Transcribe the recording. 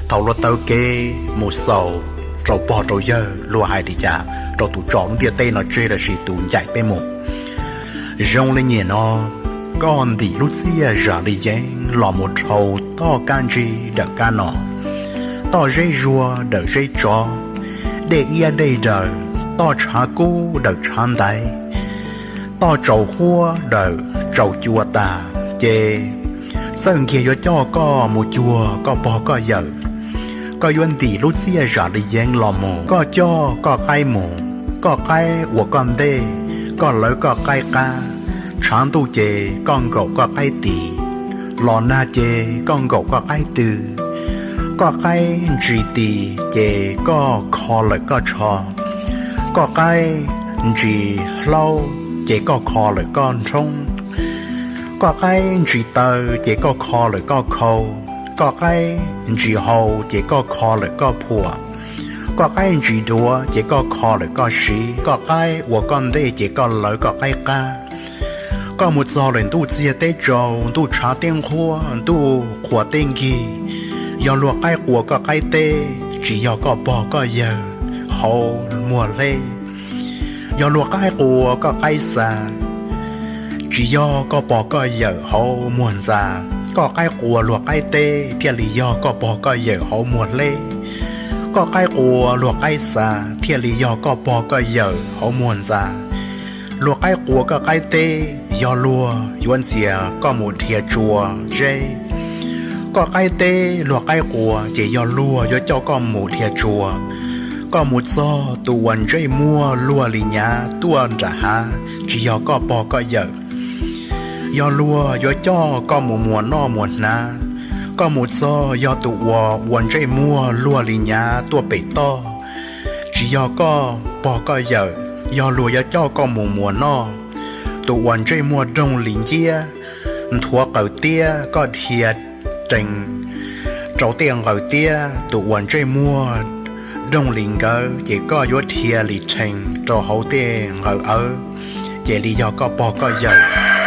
Thaum luag taw kev mus xaus rau pog rau yawg, luag hais li cas rau tus tso ntiaj teb no tseg lossis tus ncaim peb mus? Zoo li niaj no, koj ntim lub txiaj zam li yeeb los mus dhau toj kab ntsig dawm kab no, toj zeb zuag dawm zeb tsov, dej iab dej daws, toj tshav kub dawm tshav ntaiv, toj tsaus huab dawm tsaus cua tas, ces txawj nkiag yuav coj koj mus cuag koj pog koj yawm. Koj yuav ntim lub txiaj zam li yeeb los mus, koj coj koj qaib mus, koj qaib ua koj ntej, koj lawv koj qaib qab. Tshav ntuj ces koj nkaum koj qaib tis, los nag ces koj nkaum koj qaib tw. Koj qaib ntsis tis ces koj kho lawm koj tsho, koj qaib ntsis hlaub ces koj kho lawm koj nrhoob, koj qaib ntsis taw ces koj kho lawm koj khau, koj qaib ntsis hau ces koj kho lawm koj phuam, koj qaib ntsis duav ces koj kho lawm koj siv, koj qaib ua koj ntej ces koj lawv koj qaib qab. Koj mus txog lawm ntuj txiag teb tsaus, ntuj tshav teb nqhuab, ntuj qhuav teb nkig, yog luag qaib qua koj qaib teb, tsis yog koj pog koj yawg hauv muag hleb. Yog luag qaib qua koj qaib xa, tsis yog koj pog koj yawm hauv muag ntxa. Koj qaib qua luag qaib teb thiaj li yog koj pog koj yawm hauv muag hleb. Koj qaib qua luag qaib xa thiaj li yog koj pog koj yawm hauv muag ntxa. Luag qaib qua koj qaib teb, yog luag yuav ntxias koj mus dhia tsua zeb. Koj qaib teb luag qaib qua ces yog luag yuav coj koj mus dhia tsua. Koj mus txog tus uas ntsej muag luag li nyav tuaj nram hav, tsis yog koj pog koj yawm, yog luag yuav coj koj mus muas noj muas hnav. Koj mus txog yog tus uas ua ntsej muag luag li nyav tuaj pem toj, tsis yog koj pog koj yawm, yog luag yuav coj koj mus muas noj. Tus uas ntsej muag doog li nciab, nthuav qaws tiab, koj dhia rhees rau tej nqaws tiab. Tus uas ntsej muag doog li nkawd ces koj yuav dhia li rhees rau hauv tej nqaws awb, ces li yog koj pog koj yawm.